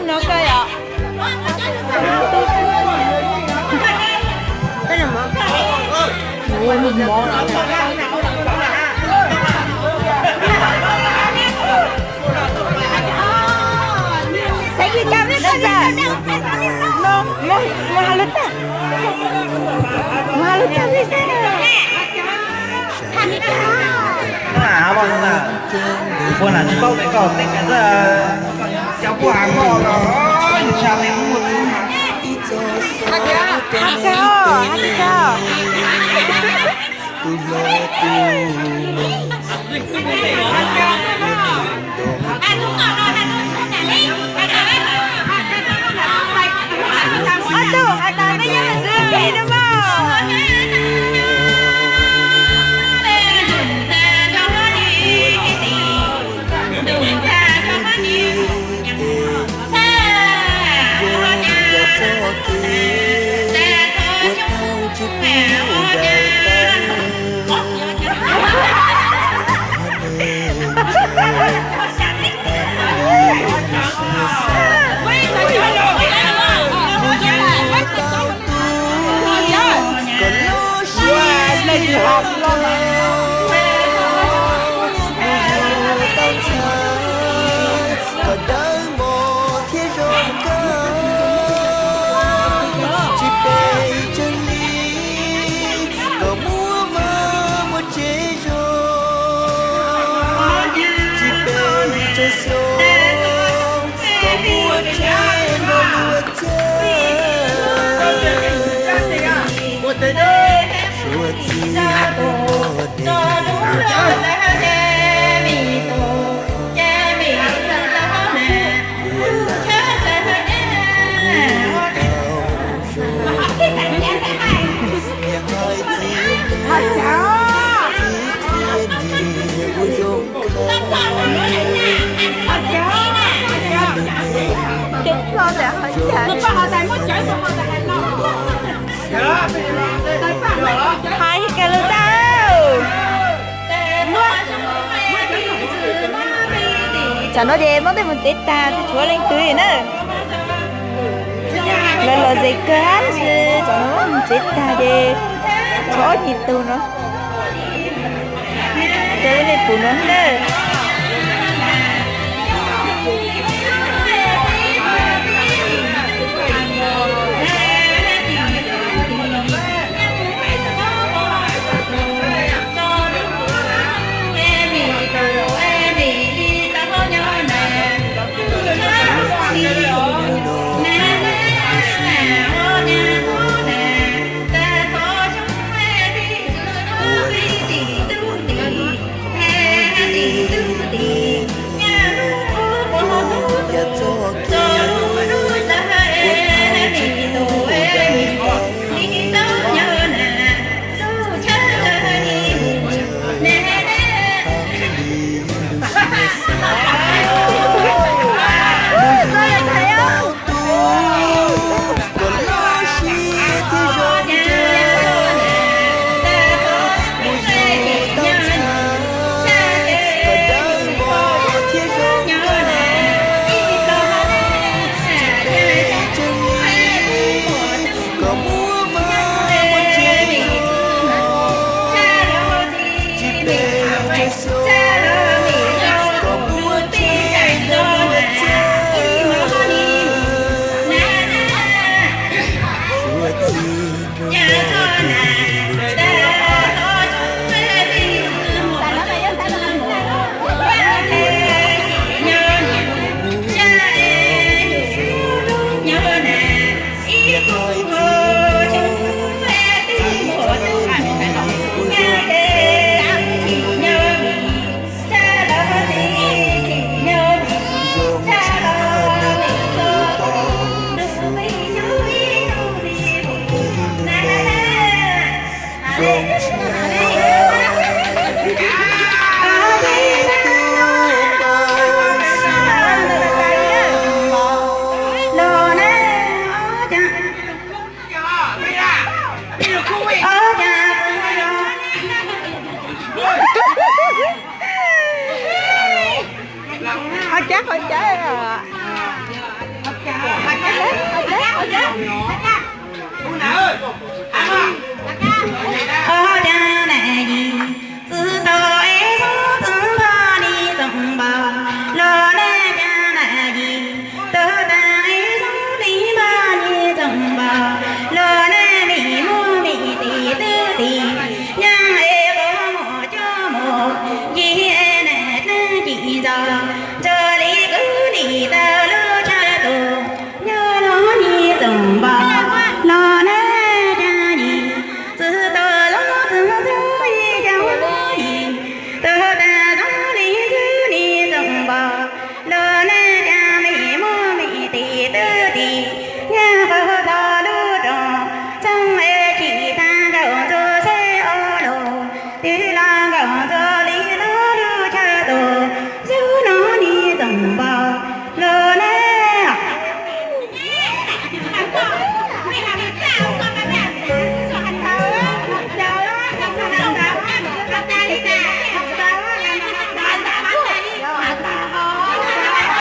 No koj yom. Mus, mus, mus hais lus tag. Mus hais lus tag li xwb. Ua lam tsis paub tias koj teb kas xwb, cas kuj has koj los yus tsis hais tias muaj txiv. Hais tias, hais tias, hais tias. Ob tug hais tas peb nyob hais xwb phem no mas. Kom dawb mos thiab zoo kawg, tsis pes tsawg hli, kom muaj maj muaj tsev zoo, tsis pes tsawg xyoo, kom muaj tsev nrog luag chaw. Suav txiv muaj neeg ua lam tau zoo, niam hais txiv, txiv thiab niam ua zoo kawg. Hais kawg lus tag. Tsam no ces muab tej mus txiav tag, tshuav leej twg na. Lawv los ze kawg, tab sis tsam no muab mus txiav tag ces tshuav ob peb tug no. Rau lub me pum no na. Qhov cab qhov cab os. Ua hauj lwm na yim